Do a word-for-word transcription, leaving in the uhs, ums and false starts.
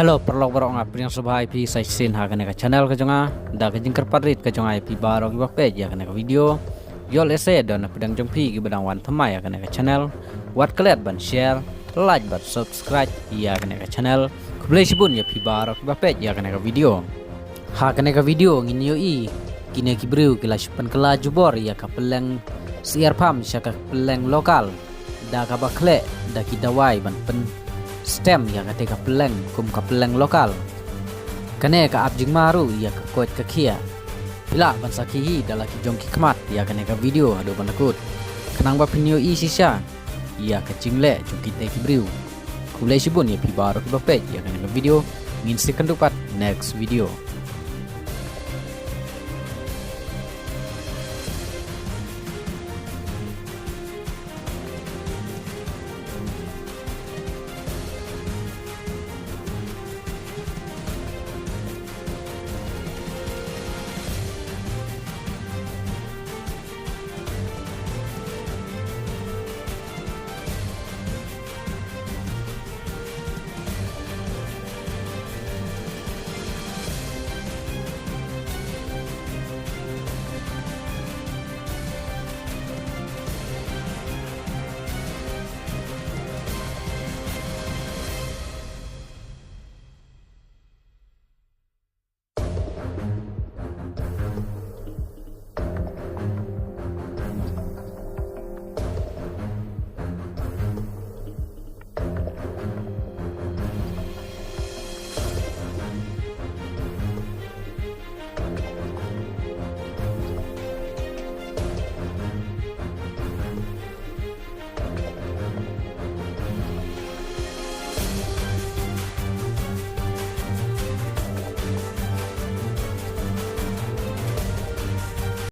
Hello paralok baroh, nga pdiang sngewbha ïa phi sa shisien ha kane ka channel ka jong nga. Da ka jingkyrpad rit ka jong nga ïa phi baroh kiba peit ïa kane ka video, ïoh lehse don na pdeng jong phi kiba dang wan thymmai ïa kane ka channel, wat klet ban share, like bad subscribe ïa kane ka channel. Khublei shibun ïa phi baroh kiba peit ïa kane ka video. Ha kane ka video ngin ïohi kine ki briew ki la shu pynkylla jubor ïa ka pylleng Syiar Pam sha ka pylleng local da kaba khleh da ki dawai ban pynstem ïa kata ka pylleng kum ka pylleng local. Kane ka ap jingma ruh ïa ka koit ka khiah. Phi lah ban sakhi hi da la ki jong ki khmat ïa kane ka video haduh ban da kut, khnang ba phin ïohi shisha ïa ka jingleh jong kita ki briew. Khublei shibun ïa phi baroh kiba peit ïa kane ka video. Ngin sa ïakynduh pat next video.